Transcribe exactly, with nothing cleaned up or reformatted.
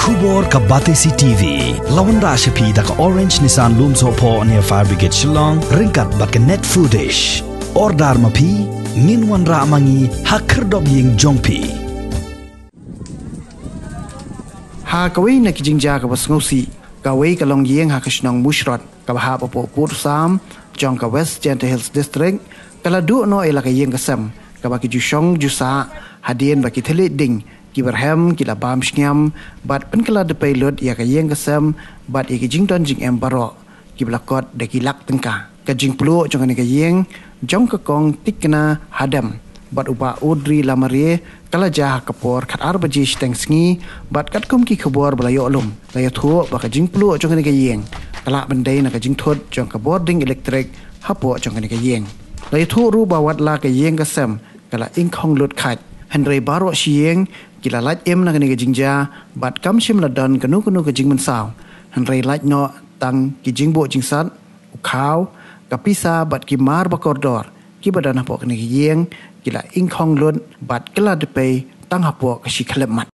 Khubor ka Batesi T V la wanrah sha phi da ka Orange Nissan Lumsohphoh near Fire Brigade Shillong ryngkat bad ka Net Foodish. Order ma phi, ngin wanrah ma ngi ha khyrdop ïing jong phi. Ha kawei na ki jingjia kaba sngewsih, kawei ka longïing ha ka shnong Mushrot kaba hap hapoh Pud Sam jong ka West Jaintia Hills District ka la duh noh ïa la ka ïing ka sem kaba ki ju shong ju sah, hadien ba ki thylliej ding kiba rhem ki la bam shngiam bad pynkylla dpei lut ïa ka ïing ka sem bad ïa ki jingdon jingem baroh kiba la kot da ki lak tyngka. Ka jingpluh jong kane ka ïing jong ka Kong Tikna Hadem bad u Bah Audrey Lamarie ka la jia ha ka por khatar baje shiteng sngi, bad katkum ki khubor ba la ïoh lum, la ïathuh ba ka jingpluh jong kane ka ïing ka lah ban dei na ka jingthut jong ka bording elektrik hapoh jong kane ka ïing. La ïathuh ruh ba wat la ka ïing ka sem ka la ingkhong lut khait, hynrei baroh shi ïing ki la lait im na kane ka jingjia bad kam shym la don kano kano ka jingmynsaw, hynrei lait noh tang ki jingbuh jingsat, u khaw, ka pisa bad ki mar ba kordor kiba don hapoh kane ka ïing ki la ingkhong lut bad kylla dpei tang hapoh ka shi khyllipmat.